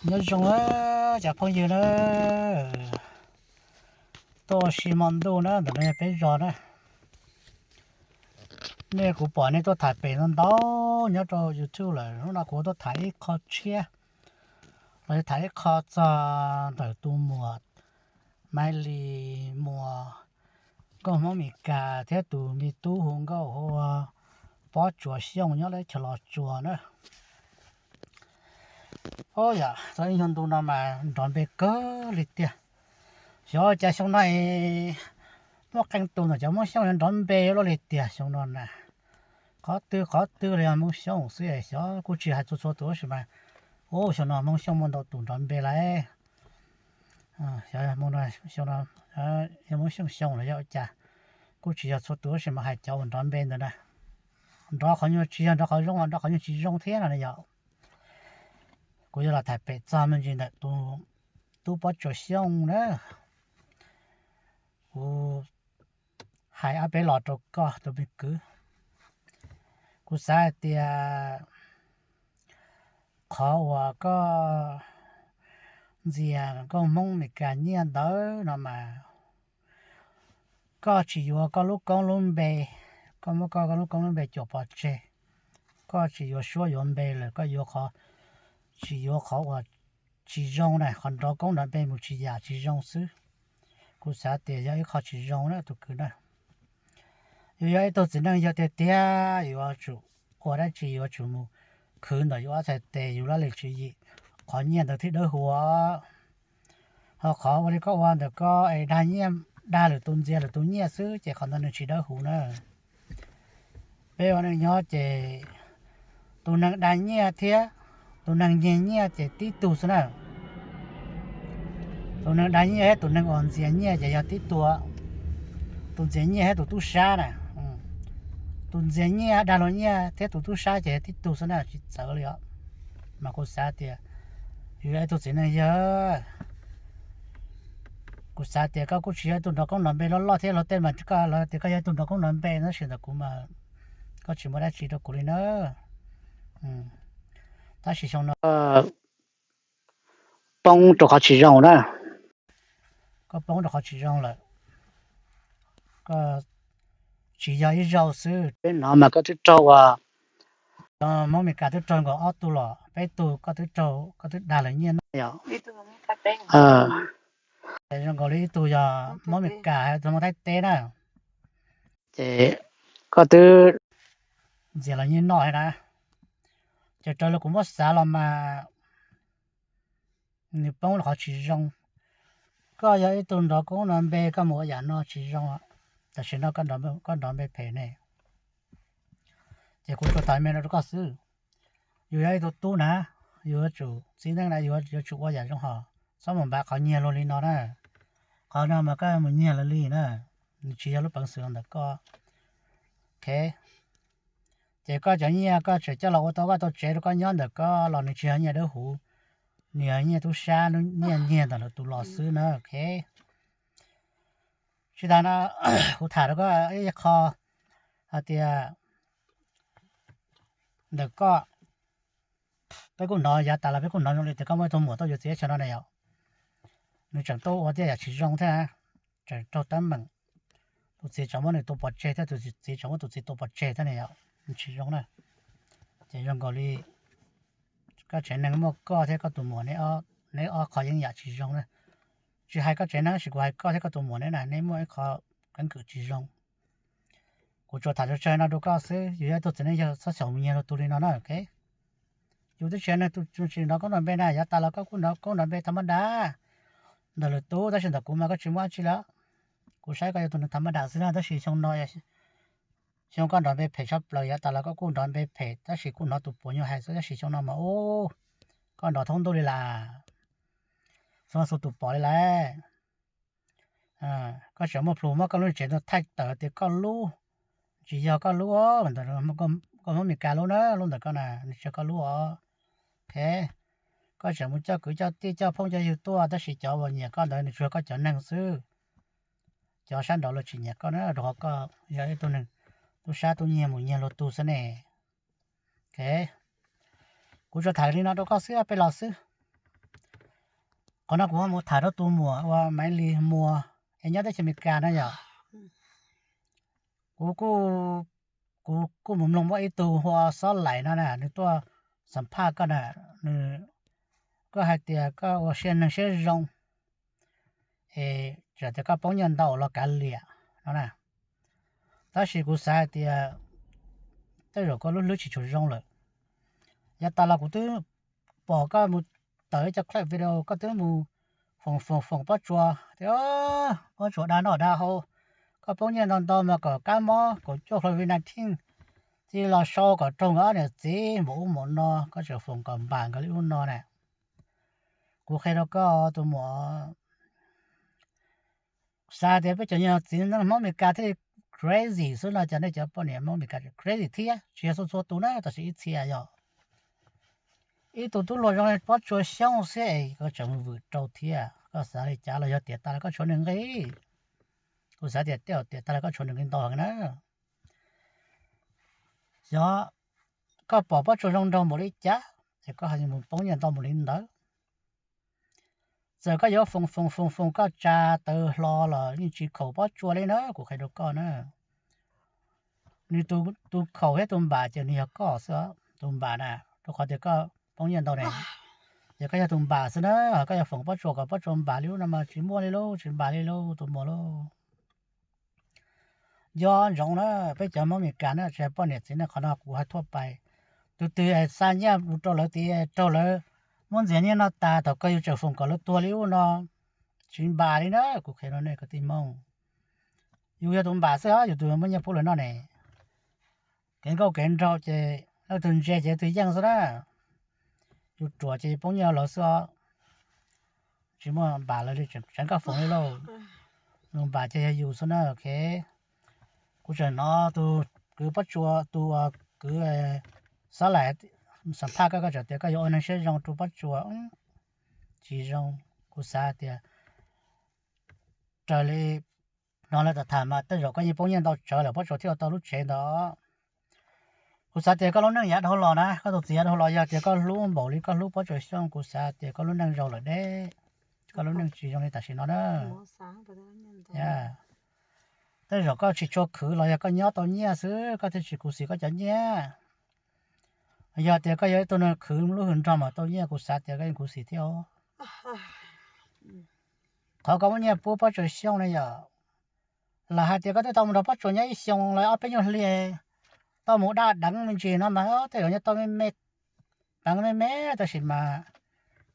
Nyob zoo cov phooj ywg na, tuaj ua si hmo ntuj na, ntawm no yog peb zos na. Nej, kuv pom nej tuaj tham pem ntau ntau nyob rau YouTube lawm, hnub no kuv tuaj tham ib qho tshiab, los yog tham ib qho txog ntawm tus muam Maiv Lis, muam nkauj Hmoob Mes Kas thiab tus me tub hu nkauj hu ua Pob Tsuas Xyooj nyob lawv chaw Los Tsuas na. Yog txog ib nyuag ntu no mas nrov npe kawg li tiag. Xyov cas xyoo no es muaj qee tus ntawm cov Hmoob Xyooj yuav nrov npe luaj li tiag xyoo no na. Qhov twg qhov twg los yog Hmoob Xyooj xwb, xyov kuj tsis hais txhua txhua tus tab sis mas, u, xyoo no Hmoob Xyooj muaj ntau tus nrov npe lawm. Xyov, xyoo no yog Hmoob Xyooj xyoo los yog ua cas, kuj tsis yog txhua tus tab sis mas hais cov uas nrov npe ntawd na, nrov qhov nyuag tsis yog nrov qhov zoo los nrov qhov nyuag tsis zoo thiab no yog. Kuv yuav los tham pem txog me ntsis ntawm tus tub Pob Tsuas Xyooj na. Kuv hais ob peb los rau koj tus me kwv. Kuv xav hais tias qhov uas koj ntxias nkauj Hmoob Mes Kas nyiaj ntawd no mas, koj tsis yuav koj lub koob lub npe, koj muab koj lub koob lub npe cuam pov tseg. Koj tsis yuav suab yuav npe lawm, koj yuav qhov, tsis yuav qhov uas tsis zoo na, qhov nrov koob nrov npe mus tsis yam tsis zoo xwb. Kuv xav tias yog ib qho tsis zoo na tus kwv na. Yus yog ib tug txiv neej yog tiag tiag yuav tsum ua dab tsi yuav tsum mus khwv ntawm yus ob txhais tes yus laj lim tswv yim, qhov nyiaj ntawd thiaj dawb huv. Ho qhov ua li koj ua ntawm koj es dag nyiaj, dag lwm tus, ntxias lwm tus nyiaj xwb ces qhov ntawd nws tsis dawb huv na. Peb ua neej nyob ces tus neeg dag nyiaj thiab tus neeg nyiag nyiaj ces tib tug xwb na. Tus neeg dag nyiaj thiab tus neeg uas ntxias nyiaj ces yog tib tug. Tus ntxias nyiaj thiab tus tub sab na, tus ntxias nyiaj dag luag nyiaj thiab tus tub sab ces yog tib tug xwb na, tsis txawv li os. Mas kuv xav tias yus yog ib tug txiv neej yawg, kuv xav tias koj kuj tsis yog ib tug nrov koob nrov npe loj loj thiab, luag tej mas koj los tias koj yog ib tug nrov koob nrov npe, tab sis ntawm kuv mas koj tsis muaj dab tsi rau kuv li na. Tab sis xyoo no poob rau qhov tsis zoo na. Koj poob rau qhov tsis zoo lawm. Koj tsis yog ib zaug xwb, peb hnov mas koj twb raug uas, Hmoob Mes Kas twb raug nkaus ob tug los peb tug, koj twb raug, koj twb dag lawv nyiaj no yom. Zoo nkaus li ib tug yog Hmoob Mes Kas, ib tug Hmoob Thaib teb na. Ces koj twb ntxias lawv nyiaj noj na. Ces raws li kuv muab xav los mas nws poob rau qhov tsis zoo. Koj yog ib tug nrov koob nrov npe, koj mus ua yam no tsis zoo. Tam sim no koj nrov npe phem ne, ces kuv tsuas tham me no rau koj xwb. Yus yog ib tug tub na, yus yuav tsum txiv neej na, yus yuav tsum ua yam zoo hos, txhob mus npav qhov nyiag luag li no na. Qhov no mas koj mus nyiag lawv li na, nws tsis yog lub peev xwm ntawm koj. Ok, ces koj cov nyiaj koj tseem coj los ua tau vaj tau tsev rau koj nyob ntawm koj los nws tsis yog nyiaj dawb huv, nws yog nyiaj tub sab, nyiaj nyiag ntawm lawv tus los xwb na. Ok, tsis tas no kuv tham rau koj ib qho hais tias ntawm koj, peb kuj hnov yav tas los peb kuj hnov zoo li tias koj muaj ib tug muam tuaj yuav txiv teb chaws no na yom. Nws tseem tuaj ua tej yam tsis zoo thiab, tseem raug teeb meem. Tus txiv tseem muab nws tua pov tseg thiab, tus txiv tseem muab tus txiv tua pov tseg thiab ne yom, nws tsis zoo na. Ces zoo nkaus li koj tsev neeg muaj koj thiab koj tus muam neb ob qho yeeb yam tsis zoo na. Tsis hais koj tsev neeg tab sis kuv hais koj thiab koj tus muam neb na, neb muaj ib qho keeb kwm tsis zoo. Kuv tsuas tham tsawg tsawg no rau koj xwb, yus yog ib tug txiv neej yawg txhob xyaum mus nyiag luag tus li no na. Ok, yus twb tsis yog neeg tus tsis nrov koob nrov npe na, yav tas los koj kuj nrov koob nrov npe tha mab dab ntawm lwm tus, tab sis ntawm kuv mas koj tsis muaj dab tsi li. Kuv saib koj yog tus neeg tha mab dab xwb na, tab sis xyoo no, xyoo koj nrov npe phem tshaj plaws, yav tas los koj kuj nrov npe phem tab sis kuj hnov tus puas nyuag hais xwb, tab sis xyoo no mas ub, koj nrov thoob ntuj li lawm. Xyoo no xu tus pom li lawm. Koj tseem muaj plhus muab koj lub tsev thaij tawm tias koj lub, tsis yog koj lub, ntawm koj Hmoob Mes Kas lub na, lub ntawm koj na, nws tsis yog koj lub os. Ok, koj tseem mus coj kwv coj tij coj phooj coj ywg tuaj tab sis cov uas nyiam koj ntawd nws tsuas yog koj cov neeg xwb. Cov sab nraud lawv tsis nyiam koj na, rau qhov koj yog ib tug neeg tub sab tub nyiag mus nyiag luag tug xwb ne. Ok, kuv tsuas tham li no rau koj xwb, peb los xwb. Qhov no kuv ho mus tham rau tus muam uas Maiv Lis Muas es nyob teb chaws Amelikas no yom. Kuv kuj, kuv kuj mus mloog muaj ib tug hu ua Xob Laim no na, nws tuaj xam phaj koj na, nws, koj hais tias koj ua siab neeg siab zoo es txawm tias koj poob nyiaj ntau los kav liam no na. Tab sis kuv xav hais tias tej zaum koj lub hlwb tsis tshua zoo lawm. Yav tas los kuv twb pom koj mus tawm ib co clip video koj twb mus foom foom foom Pob Tsuas tias Pob Tsuas dag noj dag haus, koj poob nyiaj ntau ntau mas kom kab mob kaum cuaj COVID nineteen txij los sau kom raug nkawd ob niam txiv npaum ub npaum no, koj tseem foom kom npam nkawd li ub no na. Kuv qhia rau koj tus muam, xav tias peb cov niag txiv neej Hmoob Amelikas thiaj li crazy xwb no, cov nej cov poj niam Hmoob Amelikas crazy thiab, tsis yog txhua txhua tus na, tab sis ib txhia yog ib tug tub hluas zoo li Pob Tsuas Xyooj xwb es koj tseem mus vwm rau thiab. Koj xav li cas los yog tiam tas los koj tshuav nws nqi. Kuv xav tias tej zaum tiam tas los koj tshuav nws nqi ntau heev na. Yog koj pom Pob Tsuas zoo nraug npaum li cas es koj ho mus poob nyiaj ntau npaum li ntawd. Txawm koj yuav foom foom foom foom koj tsa taws hlo los yeej tsis khaum Pob Tsuas li na, kuv qhia rau koj na. Nws tus khaum thiab tus npam ces nws yog koj xwb, tus npam na, rau qhov tias koj poob nyiaj ntau ne. Ces koj yog tus npam xwb na, koj yuav foom Pob Tsuas kom Pob Tsuas npam li ub no mas tsis muaj li lauj, tsis npam li lauj tus muam lauj. Nco ntsoov na, peb cov Hmoob Amelikas na, tsis hais poj niam txiv neej, qhov no kuv hais thuaj pais. Tus twg xa nyiaj mus rau lawv tias raug lawv muab ntxias nyiaj no tas, thaum kawg yus tseem foom kom lawv tuag li ub no, tsis npam li na, kuv qhia rau nej kwv tij Hmoob. Yus yog tus npam xwb os, yus tus muab nyiaj pub lawv noj ne. Kev nkauj kev nraug ces leej twg ntse ces leej twg yeej xwb na. Yus ruam ces poob nyiaj lawv xwb os. Tsis muaj npam lawv li, tseev koj foom li lauj. Tus npam ces yog yus xwb na, ok. Kuv tseem hnov tus kwv Pob Tsuas, tus kwv Xab Laim xam phaj koj, koj tseem tias koj yuav ua neeg siab zoo rau Pob Tsuas. Tsis zoo, kuv xav tias raws li hnov lawv tham tham mas tej zaum koj yeej poob nyiaj ntau tsawv lawm Pob Tsuas thiaj ua tau lub tsev ntawd. Kuv xav tias koj lub neej yav dhau los na, koj tus txiv yav dhau los yog tias koj hlub npaum li koj hlub Pob Tsuas Xyooj, kuv xav tias koj lub neej zoo lawm deb, koj lub neej tsis zoo li tam sim no na. Tej zaum koj tsis tshua khwv los yog koj nyob tau nyiaj xwb, koj thiaj tsis khuv xim koj cov nyiaj. Yog tias koj yog ib tug neeg khwv lub hws nrog mas tau nyiaj, kuv xav tias koj yeej khuv xim thiab os. Qhov koj muab nyiaj pub Pob Tsuas Xyooj ne yom, lam hais tias koj twb tau mus nrog Pob Tsuas nyob ib xyoo los ob peb nyuag hli, tau mus daj deev me ntsis no mas tej zaum nyob tau me me, deev me me, tab sis mas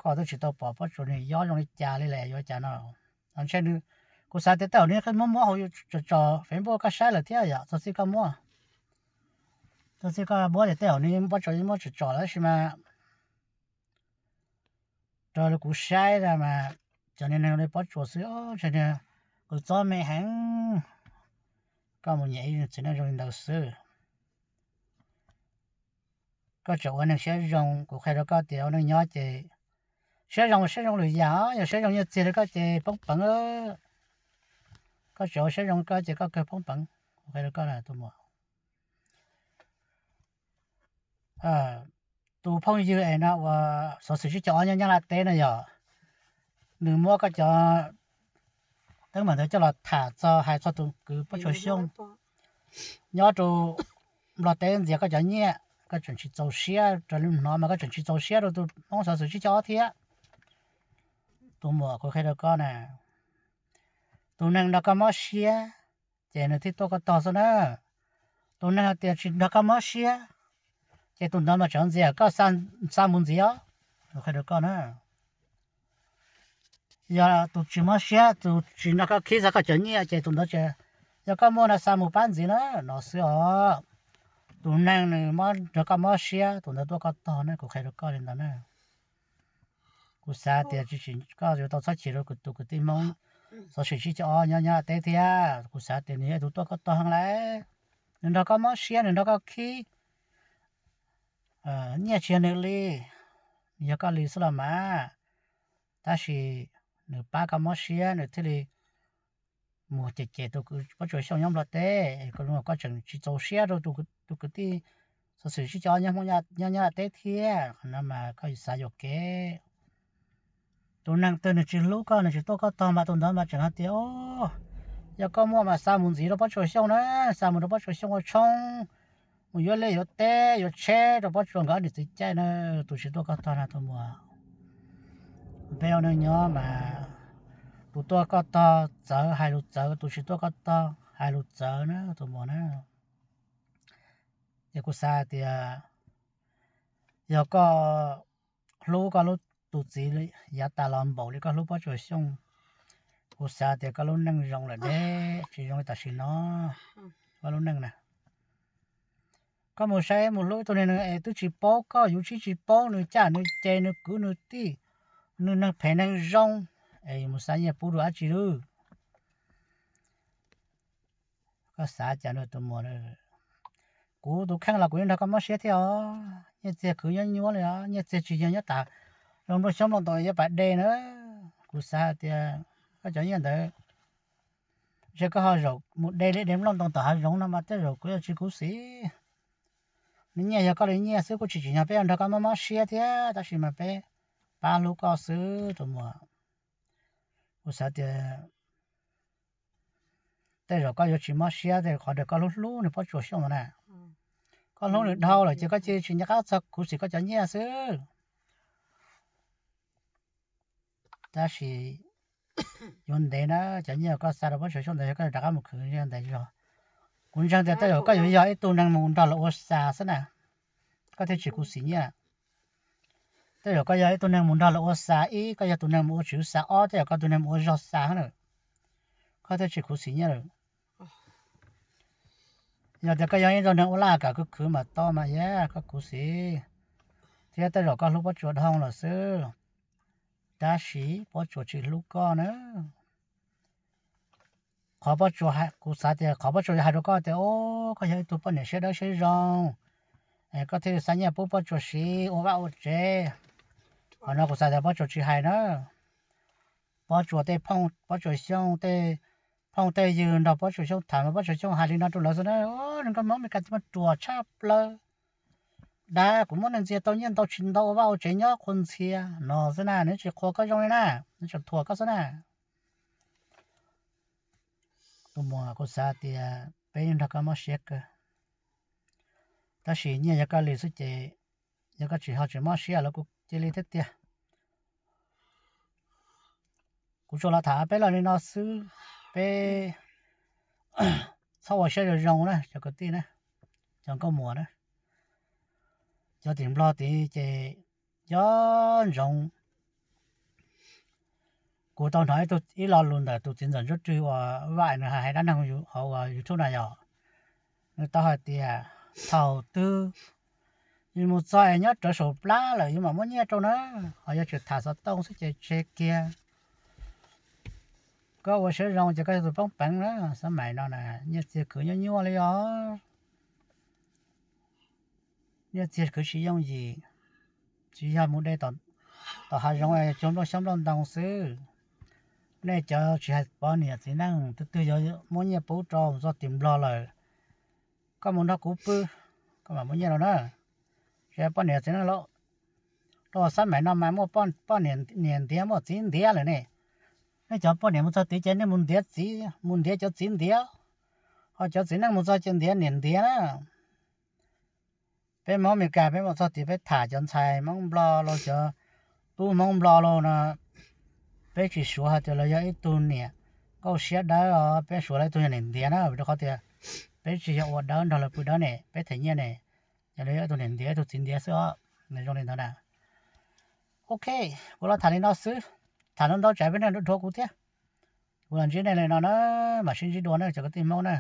koj twb tsis tau pom Pob Tsuas nws yob zoo li cas li lawm yuav cas no. Ntshe nws, kuv xav tias tej zaum nws muab muab hauv tso tso Facebook koj saib lawm thiab yom, txog txij koj muab, txog txij koj muab tias tej zaum nws Pob Tsuas yeej muab tso tso lawm tab sis mas raws li kuv saib mas cov niag neeg li Pob Tsuas xwb, ntshe niag qw txob me heev. Koj mus nyiam ib txiv neej zoo li ntawd xwb. Koj tseem ua neeg siab zoo, kuv qhia rau koj tias ua neej nyob ces siab zoo, siab zoo lwm yam, yog siab zoo nyiaj txiag li koj ces poob peev. Koj tseem ua siab zoo koj ces koj kawg poob peev, kuv qhia rau koj tus muam. Tus phooj ywg es no uas xov xwm tsib caug ob nyob Nyab Laj teb no yog nws muab koj cov teeb meem ntawd coj los tham txog, hais txog tus kwv Pob Tsuas Xyooj nyob rau Nplog teb ntxias koj cov nyiaj, koj tseem tsis txaus siab, raws li hnov mas koj tseem tsis txaus siab rau tus Hmoob xov xwm tsib caug ob thiab. Tus muam, kuv qhia rau koj na, tus neeg nrog koj mob siab ces nws thiaj tuaj koj tog xwb na. Tus neeg hais tias tsis nrog koj mob siab ces tus ntawd mas tseem ntxias koj xa mus ntxiv os. Kuv qhia rau koj na, yog tus tsis mob siab, tus tsis nrog koj khib xa koj cov nyiaj ces tus ntawd yog koj muaj no xa mus pab ntxiv na, no xwb os. Tus neeg nws nrog koj mob siab, tus ntawd tuaj koj tog na, kuv qhia rau koj li ntawd na. Kuv xav tias tsis tsim koj yuav tau txhob chim rau tus kwv tij Hmoob xov xwm tsib caug ob nyob Nyab Laj teb thiab. Kuv xav tias nws yog tus tuaj koj tog heev lawm, nws nrog koj mob siab, nws nrog koj khib nyiaj tsis yog nws li, nws yog koj li xwb los mas. Tab sis nws pab koj mob siab, nws thiaj li mus cem cem tus kwv Pob Tsuas Xyooj nyob Nplog teb, koj tseem tsis txaus siab rau tus kwv tij xov xwm tsib caug ob nyob Nyab Laj teb thiab. Qhov no mas koj xav yuam kev. Tus neeg twg nws tsis hlub koj, nws tsis tuaj koj tog mas tus ntawd mas tseem hais tias, o, yog koj muaj mas xa mus ntxiv rau Pob Tsuas Xyooj na, xa mus rau Pob Tsuas Xyooj ua tshoob, mus yuav liaj yuav teb yuav tsheb rau Pob Tsuas nkawd ob niam txiv caij na, tus tsis tuaj koj tog na tus muam. Peb ua neej nyob mas tus tuaj koj tog txawv hais lus txawv, tus tsis tuaj koj tog hais lus txawv na tus muam na. Ces kuv xav tias yog koj hlub koj lub tus txiv yav tas los npaum li koj hlub Pob Tsuas Xyooj, kuv xav tias koj lub neej zoo lawm deb, tsis zoo li tam sim no koj lub neej na. Koj mus saib mus hlub ib tug neeg es twb tsis paub koj, yus tsis tsis paub nws caj nws ces nws kwv nws tij, nws neeg phem neeg zoo, es yus mus xa nyiaj pub rau dab tsi lub? Koj xav cas na tus muam? Kuv tus kheej los kuv yeej nrog koj mob siab thiab os. Nyiaj txiag khwv nyuab nyuab li os, nyiaj txiag tsis yog nyob tas zoo nplooj xyoob nplooj ntoo yuav pas de na. Kuv xav hais tias koj cov nyiaj ntawd, ntshe koj ho zaum mus de li de nplooj ntoo tom hav zoov no mas tej zaum kuv yuav tsis khuv xim. Nws nyiaj yog koj li nyiaj xwb, kuj tsis tsim nyog peb yuav nrog koj mob mob siab thiab, tab sis mas peb pab hlub koj xwb tus muam. Kuv xav tias tej zaum koj yuav tsis mob siab tej qhov ntawm koj hlub hlub nws Pob Tsuas Xyooj no na. Koj hlub nws dhau lawm ces koj cia li tsis nco qab txog khuv xim koj cov nyiaj xwb. Tab sis yuav ntev na, cov nyiaj koj xa rau Pob Tsuas Xyooj ntawd yog koj rov qab mus khwv ntev zog. Kuv ntseeg tias tej zaum koj yuav yog ib tug neeg mus nrog lawv ua xa xwb na, koj thiaj tsis khuv xim nyiaj. Tej zaum koj yog ib tug neeg mus nrog lawv ua xa ib, koj yog tus neeg mus ua tswv xa ob, tej zaum koj tus neeg mus ua zog xa na, koj thiaj tsis khuv xim nyiaj lawm. Yog tias koj yog ib tug neeg ua laj kam khwv khwv mas tau mas yog koj khuv xim, thiab tej zaum koj hlub Pob Tsuas dhau lawm xwb. Tab sis Pob Tsuas tsis hlub koj na. Qhov Pob Tsuas, kuv xav tias qhov Pob Tsuas yuav hais rau koj tias, o, koj yog ib tug poj niam siab dawb siab zoo, koj thiaj li xa nyiaj pub Pob Tsuas siv ua vaj ua tsev. Qhov no kuv xav tias Pob Tsuas tsis hais na. Pob Tsuas tej phooj, Pob Tsuas Xyooj tej phooj tej ywg nrog Pob Tsuas Xyooj tham mas Pob Tsuas Xyooj hais li no rau lawv xwb na, o, nws nkauj hmoob Meskas tsis muaj ruam tshaj plaws. Dab, kuv muab nej ntxias tau nyiaj ntau tsis ntau ua vaj ua tsev nyob qhua ntxhia no xwb na, nws tsis qhuas koj zoo li na, nws tseem thuam koj xwb na. Tus muam, kuv xav tias peb yeej nrog koj mob siab kawg, tab sis nyiaj yog koj li xwb ces yog koj tsis ho tsis mob siab los kuv cia li thiab tiag. Kuv tsuas los tham peb los li no xwb, peb txhob ua siab zoo zoo na cov kwv tij na, cov nkauj muam na, cov tim Nplog tid ces nco ntsoov. Kuv tau hnov ib lo lus ntawm tus txiv ntxawm Ntsuab Rwg uas Vaj nws hais dab neeg hauv YouTube na yog, nws tau hais tias thaum twg yus mus txog es nyob rawv saum plab lawm yus mam muab nyiaj rau na, ho yog tseem tham xov tooj xwb ces tseg kiag. Koj ua siab zoo ces koj yog tus poob peev na, xab maim no na, nyiaj txiag khwv nyuaj nyuaj li os. Nyiaj txiag khwv tsis yooj yim, tsis yog mus de tom hav zoov cog nplooj xyoob nplooj ntoo xwb. Nej cov tsis hais poj niam txiv neej twg twg yuav muab nyiaj pub rau txog tim Nplog lawm, koj mus nrog kuv pw, koj mam muab nyiaj rau na. Ces poj niam txiv neej los, rau xab maim no mas muaj poj niam ntiav muaj txiv ntiav lawm ne. Nej cov poj niam mus txog tid ces nej mus ntiav txiv, mus ntiav cov txiv ntiav, ho cov txiv neej mus txog ces ntiav niam ntiav na. Peb Hmoob Amelikas peb mus txog tid peb tham cov ntxhais Hmoob Nplog los cov tub Hmoob Nplog los no, peb tsis suav hais tias lawv yog ib tug niam nkauj siab dawb os, peb suav lawv ib tug yog niam ntiav na, vim rau qhov tias peb tsis yog ua dawb nrog lawv pw dawb ne, peb them nyiaj ne, yog lawv yog ib tug niam ntiav ib tug txiv ntiav xwb os. Nws zoo li ntawd na. Ok, kuv los tham li no xwb, tham ntau ntau tsam peb neeg dhuav kuv thiab. Kuv los ntsib nej li no na, mam sib ntsib dua na cov kwv tij Hmoob na.